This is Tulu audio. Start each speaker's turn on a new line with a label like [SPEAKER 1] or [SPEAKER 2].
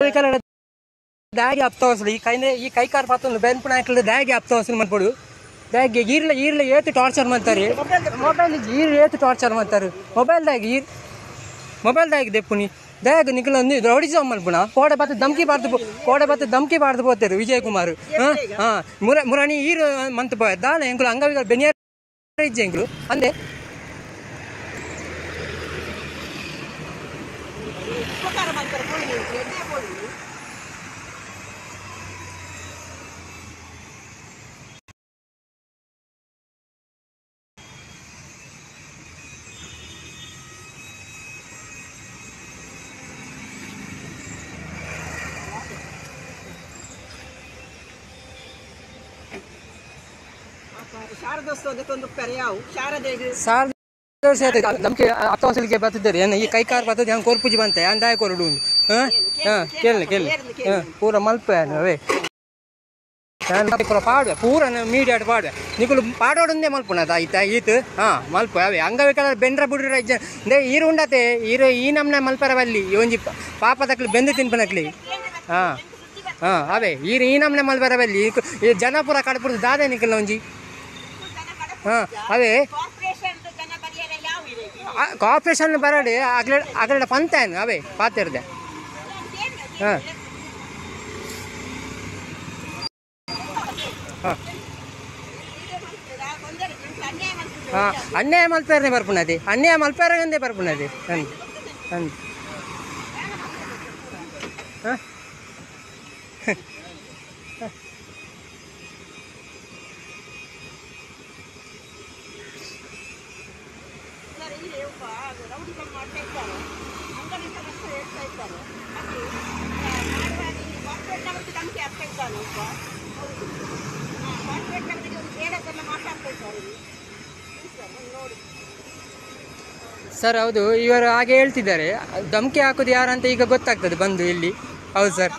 [SPEAKER 1] ಅಂಗವಿಕಲರ ದಾಗಿ ಅಪ್ತವಸಲು ಈ ಕೈ ಈ ಕೈಕಾರ್ ಪಾತ್ರ ಬೆನ್ಪುಣ ದಾಗಿ ಅಪ್ತವಸಲು ಮನ್ಪೊಡು ದಾಗಿ ಈರ್ಲ ಈರ್ಲ ಏತು ಟಾರ್ಚರ್ ಮಾಡ್ತಾರೆ ಮೊಬೈಲ್ ಈರ್ ಏತು ಟಾರ್ಚರ್ ಮಾಡ್ತಾರೆ ಮೊಬೈಲ್ ದಾಗಿ ಈರ್ ಮೊಬೈಲ್ ದಾಗಿ ದೆಪ್ಪುನಿ ದಾಗ್ ನಿಕಲ ರೌಡಿಸಮ್ ಮಲ್ಪುಣ ಕೋಡೆ ಬತ್ತ ಧಮ್ಕಿ ಬಾರ್ದು ಕೋಡೆ ಬತ್ತ ಧಮ್ಕಿ ಬಾರ್ದು ಪೋತಾರೆ ವಿಜಯ್ ಕುಮಾರ್ ಹಾಂ ಮುರಾಣಿ ಈರು ಮಂತ್ ಪೋಯ ದಾಲ ಎಂಕುಲು ಅಂಗವಿಕಲ ಬೆನಿಯರ್ ಇಜ್ಜೆ ಎಂಕುಲು ಅಂದೆ ನಮಗೆ ಅತ್ತವಸಲಿಗೆ ಬರ್ತಿದ್ದಾರೆ ಈ ಕೈಕಾರ್ ಬರ್ತದೆ ಹಂಗೆ ಕೊರ್ಪುಜಿ ಬಂತೆ ಅಂದಾಯ ಕೊರಡು ಹಾಂ ಹಾಂ ಕೇಳಿ ಕೇಳಿ ಹಾಂ ಪೂರ ಮಲ್ಪೆ ಅವೇ ಪೂರ ಪಾಡುವೆ ಪೂರ ಮೀಡಿಯಾಡ್ ಪಾಡುವೆ ನಿಕುಲು ಪಾಡೋಡಂದೇ ಮಲ್ಪುಣ ಆಯ್ತಾ ಈತ್ ಹಾಂ ಮಲ್ಪ ಅವೇ ಅಂಗವಿಕಲ ಬೆಂಡ್ರ ಬುಡ್ರ ಇಜ್ಜ ಈರು ಉಂಡತೆ ಈರು ಈ ನಮ್ನ ಮಲ್ಪರ ಬಲ್ಲಿ ಒಂಜಿ ಪಾಪ ತಕ್ಲಿ ಬೆಂದು ತಿನ್ಪನಕ್ಲಿ ಹಾಂ ಹಾಂ ಅವೇ ಈರು ಈ ನಮ್ನೆ ಮಲ್ಪರ ಬಲ್ಲಿ ಈ ಜನ ಪೂರ ಕಡಪುರ ದಾದೆ ನಿಕಲ್ ಒಂಜಿ ಹಾಂ ಅವೇ ಕಾರ್ಪೊರೇಷನ್ ಬರಡಿ ಅಗಲ ಅಗಲ ಪಂತ ಅವೇ ಪಾತಿರ್ದೆ ಹಾಂ ಹಾಂ ಹಾಂ ಅನ್ಯಾಯ ಮಲ್ಪೇರನೆ ಬರ್ಪುನದಿ ಅನ್ಯಾಯ ಮಲ್ಪೇರಂದೇ ಬರ್ಪುನದಿ ಅಂದ್ ಅಂದ್ ಹಾಂ ಸರ್ ಹೌದು, ಇವರು ಹಾಗೆ ಹೇಳ್ತಿದ್ದಾರೆ. ಧಮಕಿ ಹಾಕೋದು ಯಾರಂತ ಈಗ ಗೊತ್ತಾಗ್ತದೆ ಬಂದು ಇಲ್ಲಿ. ಹೌದು ಸರ್.